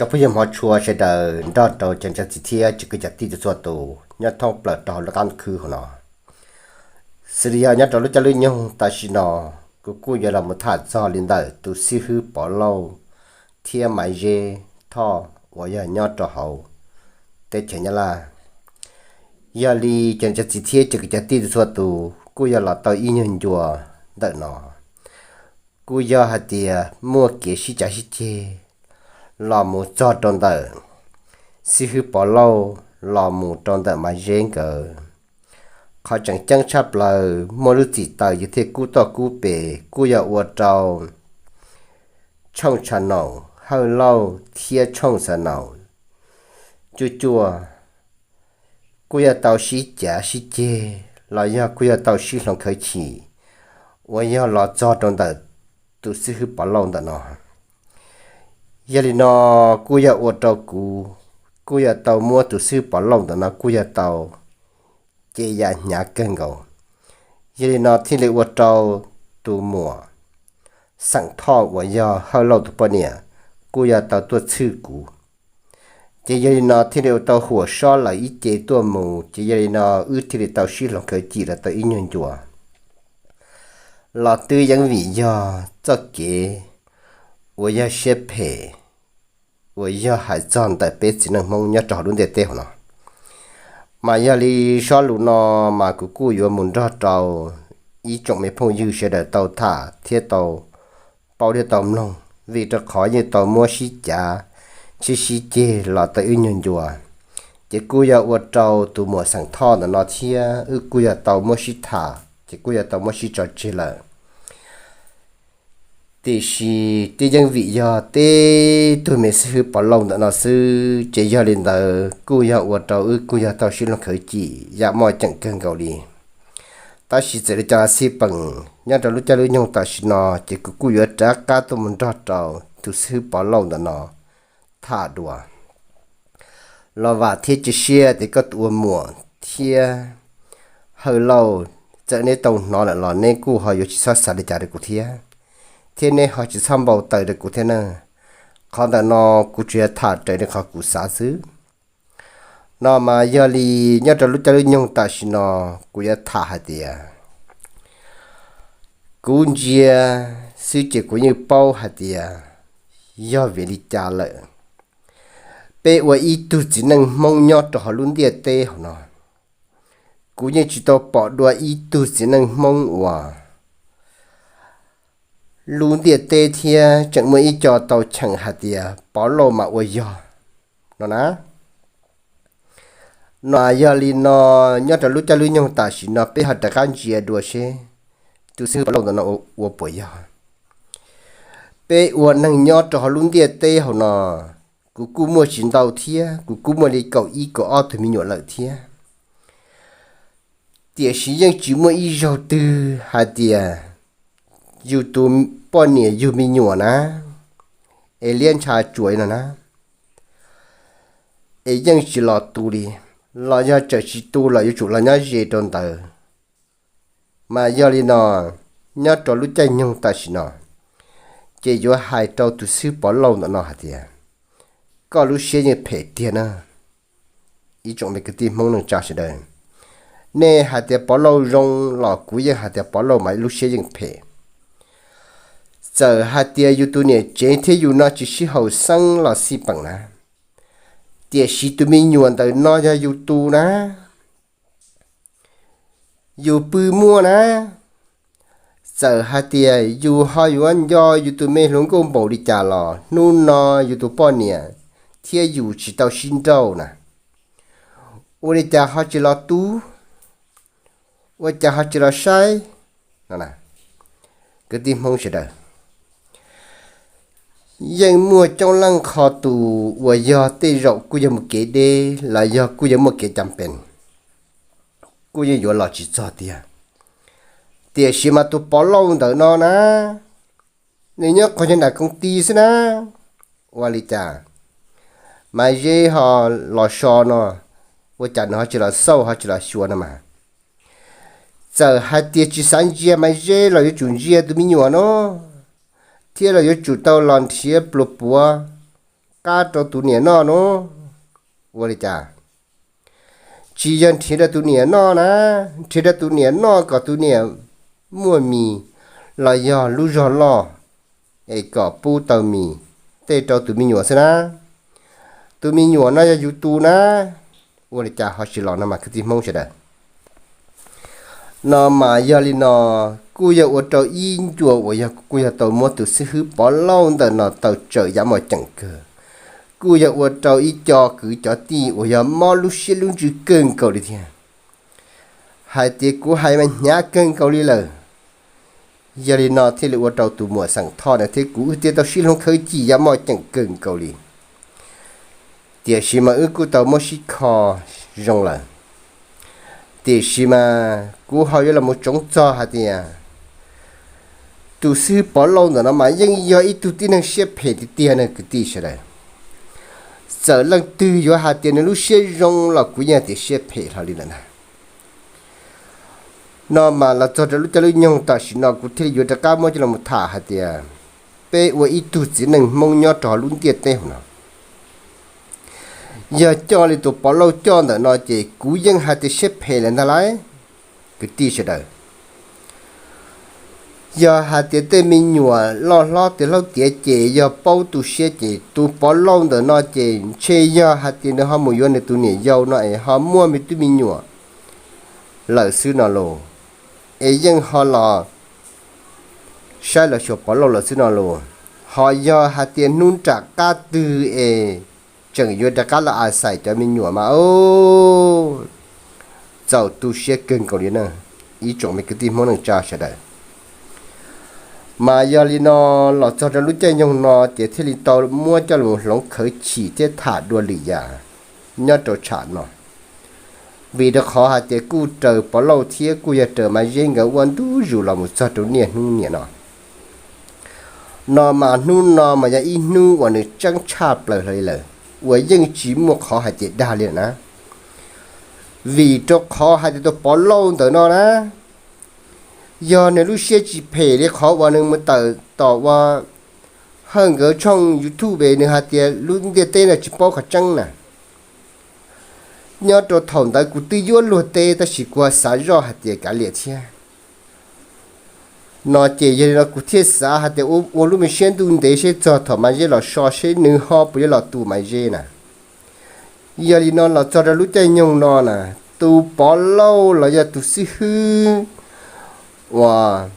Cov phooj ywg hmov tshua sawv daws nrog rau cov niam txiv thiab tsoom kwv cov tij txhua tus nyob thoob plaws rau hauv lub qab ntuj khwb hauv no. Xws li yog nyob rau lub caij lub nyoog tam sim no, kuv kuj yuav los mus tham txog li ntawm tus xib hwb Pov Lauj thiab Maiv Zeb Thoj uas yog nyob rau hauv teb chaws Nyab Laj. Yog li cov niam cov txiv thiab cov kwv cov tij txhua tus kuj yog los tau ib nyuag ncua ntawm no, kuj yog hais tias muaj kev sib cav sib ceg los mus txog rau ntawm xib hwb Pov Lauj los mus rau ntawm Maiv Zeb nkawd. Qhov tseem ceeb tshaj plaws muaj lub txim taws yus thiaj kub toj kub pes kuj yog ua rau tshooj tsha naum Hawj Lauj thiab tshooj xa naum Cuaj Cuaj kuj yog tau sib cav sib ceg los yog kuj yog tau sib hloov khawv chim uas yog los txog rau ntawm tus xib hwb Pov Lauj ntawm no. Yog li no, kuj yog ua rau kuv kuj yog tau muab tus xib hwb Pov Lauj ntawm no kuj yog tau ces yam hnyav kawg nkaus. Yog li no thiaj li ua rau tus muam Xeem Thoj uas yog Hawj Lauj tus poj niam kuj yog tau tuaj txhwj kuv. Ces yog li no thiaj li ua tau huam sob lawv ib ce tuaj mus, ces yog li no wb thiaj li tau sib hloov khawv chim los tau ib nyuag ncua. Los twb yeej vim yog txoj kev uas yog siab phem uas yog hais txog ntawm peb txiv neej Hmoob nyob rau hauv lub ntiaj teb hauv no. Mas yog li sob lus no mas kuv kuj yuav mus nrog rau ib tsoom me phooj ywg sawv daws tau tham thiab tau paub thiab tau mloog, vim rau qhov yeej tau muab sib cav sib sib ceg los tau ib nyuag ncua. Ces kuj yog ua rau tus muam Xeem Thoj ntawm no thiab wb kuj yog tau muab sib tham ces kuj yog tau muab sib tso tseg lawm. Tiam sis twb yeej vim yog tib tug me xib hwb Pov Lauj ntawm no xwb, ces yog li ntawd kuj yog ua rau wb kuj yog tau sib hloov khawv chim yam muaj ceem kawg nkaus li. Tab sis txawm li cas xij peem nyob rau lub caij lub nyoog tam sim no ces kuv kuj yuav rov qab tuaj mus nrog rau tus xib hwb Pov Lauj ntawm no tham dua. Los vam thiab cia siab tias koj tus ua muam thiab Hawj Lauj, txawm neb tau hnov lawm los neb kuj ho yuav tsis txhob xav li cas rau kuv thiab, thiab neb ho tsis txhob npau taws rau kuv thiab na. Qhov ntawm no kuv tsuas yog tham raws li qhov kuv xav xwb. No mas yog li nyob rau lub caij lub nyoog tam sim no kuv yuav tham hais tias kuv ntsia xwb ces kuv yeej paub hais tias yog vim li cas lawm. Peb ua ib tug txiv neej Hmoob nyob rau hauv lub ntiaj teb hauv no, kuv yeej tsis tau pom dua ib tug txiv neej Hmoob uas lub ntiaj teb thiab tseem muaj ib co tau cheem hais tias Pov Lauj mas ua yog no na. No yog li no, nyob rau lub caij lub nyoog tam sim no peb ho rov qab ntsia dua seb tus xib hwb Pov Lauj ntawm no ua puas yog. Peb ua neeg nyob rau hauv lub ntiaj teb hauv no, kuv kuj muaj tsis ntau thiab, kuv kuj muaj li kaum ib kaum ob tug me nyuam lawm thiab. Tiam sis yeej tsis muaj ib zaug twg hais tias yus tus poj niam yug me nyuam na, es liab ntsha tsuas no na, es yeej tsis los tu li, los yog txawm tsis tu los yuav tsum los nyob ze rau ntawd. Mas yog li no, nyob rau lub caij nyoog tam sim no, ces yuav hais rau tus xib hwb Pov Lauj ntawm no hais tias koj lub siab yeej phem tiag na. Ib tsoom me kwv tij Hmoob neej tsa sawv daws, nej hais tias Pov Lauj zoo los kuv yeej hais tias Pov Lauj mas lub siab yeej phem. Txawm hais tias yus tus niam tsev thiab yus no tsis sib haum xeeb los xij peem na, tiam sis tus me nyuam ntawm no yog yus tus na, yus pw muaj na. Txawm hais tias yus ho yuav nco yus tus me hluas nkauj npaum li cas los hnub no yus tus poj niam thiab yus tsis tau sib nrauj na, ua li cas ho tsis los tu, ua cas ho tsis los saib no? Kwv tij Hmoob sawv daws, yeej muaj coob leej qho tus uas yog tej zaum kuj yog muaj kev deb los yog kuj yog muaj kev cam pees, kuj yeej yuav los tsis txog tiag. Tiam sis mas tus Pov Lauj ntawm no na, nws nyob qhov nyob nram koom ti xwb na. Ua li cas Maiv Zeb ho los so no, ua cas nws ho tsis los xauj ho tsis los xyuas no mas? Txawm hais tias tsis xav ntsia Maiv Zeb los yuav tsum ntsia tus me nyuam no, thiab los yuav tsum tau los nrhiav pluas puav qab rau tus niam noj no. Ua li cas? Tsis yog nrhiav rau tus niam noj na, nrhiav rau tus niam noj kom tus niam muaj mis los yog lub zog loj, es kom pub tau mis tej rau tus me nyuam xwb na. Tus me nyuam no yog yus tus na. Ua li cas ho tsis los no mas kwv tij Hmoob sawv daws? No mas yog li no, kuj yog ua rau ib ncua uas yog kuj yog tau muab tus xib hwb Pov Lauj ntawm no tau tsawm yav mos ceem kawg. Kuj yog ua rau ib co kwv cov tij uas yog mob lub siab lub ntsws kawg nkaus li thiab. Hais tias kuv hais mas hnyav kawg nkaus li lawm. Yog li no thiaj li ua rau tus muam Xeem Thoj no thiab kuv wb thiaj tau sib hloov khawv chim yav mos ceem kawg nkaus li. Tiam sis mas wb kuj tau muab sib kho zoo lawm. Tiam sis mas kuv ho yuav los mus tsoov txog hais tias tus xib hwb Pov Lauj ntawm no mas yeej yog ib tug tib neeg siab phem tiag tiag na kwv tij sawv daws. Txawm leej twg yuav hais tias nws lub siab zoo los kuv yeej tias siab phem hlo li ntawm na. No mas los txog rau lub caij lub nyoog tam sim no kuv thiaj li yuav rov qab muab coj los tham hais tias peb ua ib tug txiv neej Hmoob nyob rau lub ntiaj teb hauv no, yog coj li tus Pov Lauj coj ntawm no ces kuv yeej hais tias siab phem lawm ntag lauj kwv tij sawv daws. Yog hais tias tej me nyuam loj hlob tiav hlob tiav ces yog paub tu siab ces tus Pov Lauj ntawm no ces ntshe yog hais tias nws ho mus yuav nws tus niam yau no es ho muaj me tub me nyuam lawm xwb no los, es yeej ho los saib los xyuas Pov Lauj lawm xwb no los, ho yog hais tias hnub nram qab twg es tseem yuav rov qab los a xais cov me nyuam mas txaus tu siab kawg nkaus li na, ib tsoom me kwv tij Hmoob neej tsa sawv daws. Mas yog li no los txog rau lub caij nyoog no ces thiaj li tau muab coj los hloov khawv chim thiab tham dua lwm yam nyob rau tsham no. Vim rau qhov hais tias kuj raws Pov Lauj thiab kuj yog raws Maiv Zeb nkawd ua ntu zus los mus txog rau niaj hnub niam no. No mas hnub no mas yog ib hnub uas nws tseeb tshaj plaws hlo li lawm, uas yeej tsis muaj qhov hais tias dag li lawm na. Vim rau qhov hais tias tus Pov Lauj ntawm no na, yog nws lub siab tsis phem li qhov uas nws mus tawm tom ua Hawj nkawd tshooj YouTube nws hais tias lub ntiaj teb no tsis paub qhov tseeb na. Nyob rau thaum ntawd kuv twb yuav luag teb tab sis kuv ho xav zoj hais tias kav liam thiab. No ces yog li no kuv thiaj xav hais tias ua lub me siab ntuj ntev seb txog thaum Maiv Zeb los so seb nws ho puas yuav los tu Maiv Zeb na. Yog li no los txog rau lub caij nyoog no na, tus Pov Lauj los yog tus xib hwb uas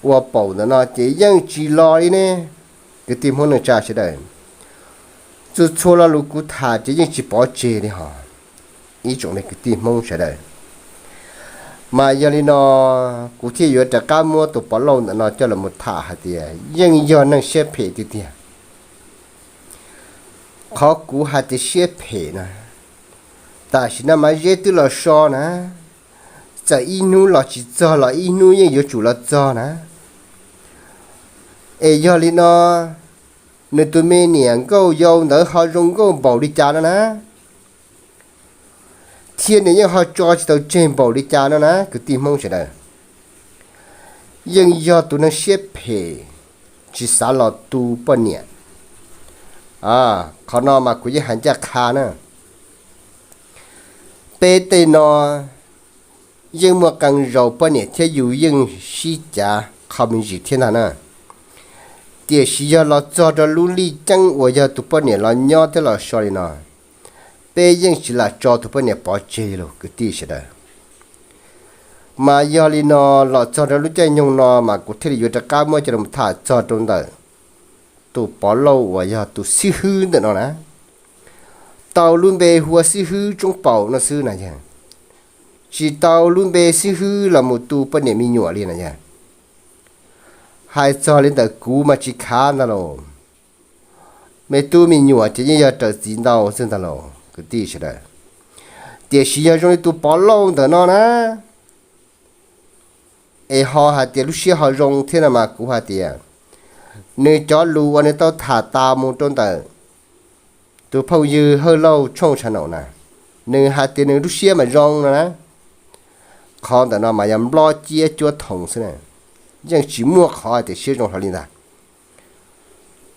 ua paum ntawm no ces yeej tsis los li ne. Kwv tij Hmoob neej tsa sawv daws, txhua txhua lo lus kuv tham ces yeej tsis pov tseg li hos, ib tsoom me kwv tij Hmoob sawv daws. Mas yog li no kuv thiaj yuav rov qab muab tus Pov Lauj ntawm no coj los mus tham hais tias yeej yog neeg siab phem tiag tiag. Qhov kuv hais tias siab phem na, tam sim no Maiv Zeb twb los so na, txawm ib hnub los tsis txog los ib hnub yeej yuav tsum los txog na. Es yog li no, nws tus me niam nkauj yau ntawd ho zoo nkauj npaum li cas no na, thiab nws yeej ho tso tsis tau tseg npaum li cas no na kwv tij Hmoob sawv daws. Yeej yog tus neeg siab phem, tsis xav los tu poj niam. Qhov no mas kuv yeej hais ncaj qha na. Peb tej no yeej muaj qee zaus poj niam thiab yus yeej sib cav qho me ntsis thiab ntag na. Tiam sis yog los txog rau lub lij ceeb uas yog tus poj niam los nyob thiab los so li no, peb yeej tsis lam tso tus poj niam pov tseg li los kwv tij sawv daws. Mas yog li no, los txog rau lub caij nyoog no mas kuv thiaj li yuav rov qab muab coj los tham txog rau ntawm tus Pov Lauj uas yog tus xib hwb ntawm no na. Tau lub npe hu ua xib hwb tsoob paum no xwb na yog, tsis tau lub npe xib hwb los mus tu poj niam me nyuam li na yog. Hais txog li ntawm kuv mas tsis khav ntag lauj. Me tub me nyuam ces yeej yog raws txiv ntau xwb ntag lauj kwv tij sawv daws. Tiam sis yog zoo li tus Pov Lauj ntawm no na, es ho hais tias lub siab ho zoo thiab no mas kuv hais tias nws cov lus uas nws tau tham tas mus rau ntawm tus phooj ywg Hawj Lauj tshooj tsha naum na, nws hais tias nws lub siab mas zoo no na. Qhov ntawm no mas yog nplob ciab cuab thoov xwb na, yeej tsis muaj qhov hais tias siab zoo hlo li ntag.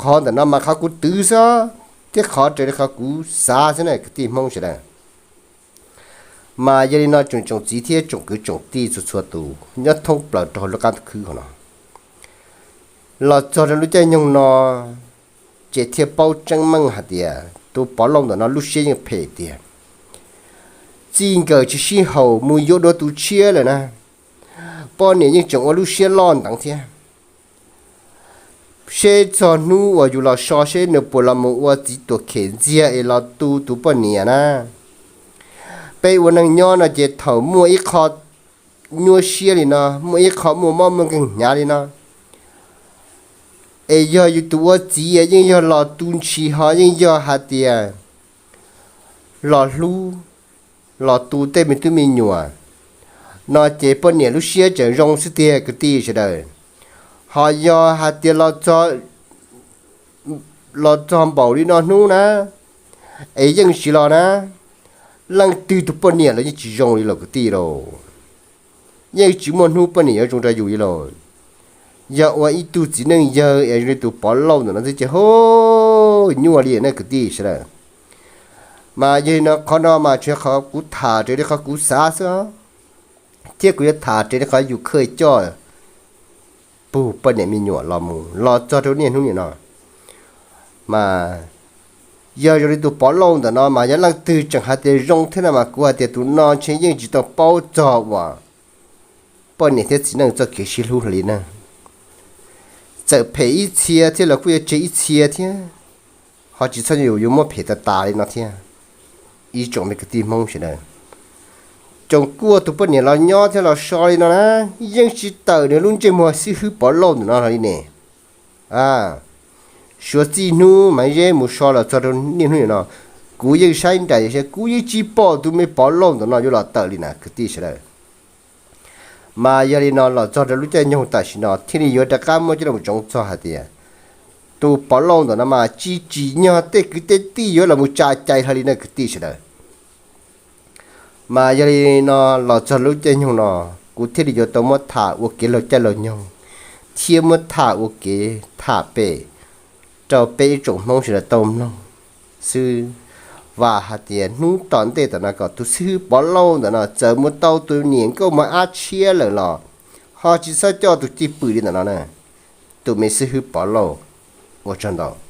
Qhov ntawm no mas qhov kuv twv xwb, thiab qhov raws li qhov kuv xav xwb na kwv tij Hmoob sawv daws. Mas yog li no tsoom tsoom txiv thiab tsoom kwv tsoom tij txhua txhua tus nyob thoob plaws rau hauv lub qab ntuj khwb hauv no, los txog rau lub caij nyoog no, ces thiaj paub tseeb meej hais tias tus Pov Lauj ntawm no lub siab yeej phem tiag. Txij nkawm tsis sib haum mus yuav dua tus tshiab lawm na, poj niam yeej tseem ua lub siab loj nteev thiab. Seb txog hnub uas yus los so seb nws puas los mus ua txiv tuam khem ntxiag es los tu tus poj niam na. Peb ua neej nyob no ces thaum muaj ib qho nyuaj siab li no, muaj ib qho muaj mob muaj nkeeg hnyav li no, es yog yus tus ua txiv yeej yog los tu ntshis ho yeej yog hais tias los hlub, los tu tej me tub me nyuam no ces poj niam lub siab tseem zoo xwb tiag kwv tij sawv daws. Ho yog hais tias los txog npaum li no hnub na, es yeej tsis los na, leej twg tus poj niam los yeej tsis zoo li los kwv tij lauj. Yeej tsis muaj hnub poj niam yuav zoo rau yus li lauj. Yog ua ib tug txiv neej yawg es zoo li tus Pov Lauj ntawm no xwb ces hu, nyuaj li na kwv tij sawv daws. Mas yog li no qhov no mas tsuas yog qhov kuv tham raws li qhov kuv xav xwb, thiab kuv yuav tham raws li qhov yus khawj coj pug poj niam me nyuam los mus los txog rau niaj hnub niam no. Mas yog zoo li tus Pov Lauj ntawm no mas yog leej twg tseem hais tias zoo thiab no mas kuv hais tias tus no ntshe yeej tsis tau paub txog uas poj niam thiab txiv neej txoj kev sib hlub hlo li na. Txawm phem ib txhia thiab los kuj yuav tseg ib txhia thiab, ho tsis txhob yuav muab phem tas tas li no thiab. Ib tsoom me kwv tij Hmoob sawv daws, tsoom kuj ua tus poj niam los nyob thiab los so li no na, yeej tsis tawm nws lub ntsej muag xib hwb Pov Lauj ntawm no hlo li ne. Suav txij hnub Maiv Zeb mus so los txog rau niaj hnub niam no, kuv yeej saib nraim yog kuv yeej tsis pom tus me Pov Lauj ntawm no yuav los tawm li na kwv tij sawv daws. Mas yog li no los txog rau lub caij nyoog tam sim no thiaj li yuav rov qab muab coj los tsoov txog hais tias tus Pov Lauj ntawm no mas tsis tsim nyog tej kwv tej tij yuav los mus tsa cai hlo li na kwv tij sawv daws. Mas yog li no los txog lub caij nyoog no, kuv thiaj li yuav tau muab tham ua kev laug caij laug nyoog, thiab muab tham ua kev tham pem rau peb ib tsoom Hmoob sawv daws tau mloog xwb. Vam hais tias hnub tom ntej tom no kom tus xib hwb Pov Lauj ntawm no txawm mus tau tus niam nkauj mos ab tshiab lawm los ho tsis txhob coj tus cwj pwm li ntawm no na, tus me xib hwb Pov Lauj. Ua tsaug ntau.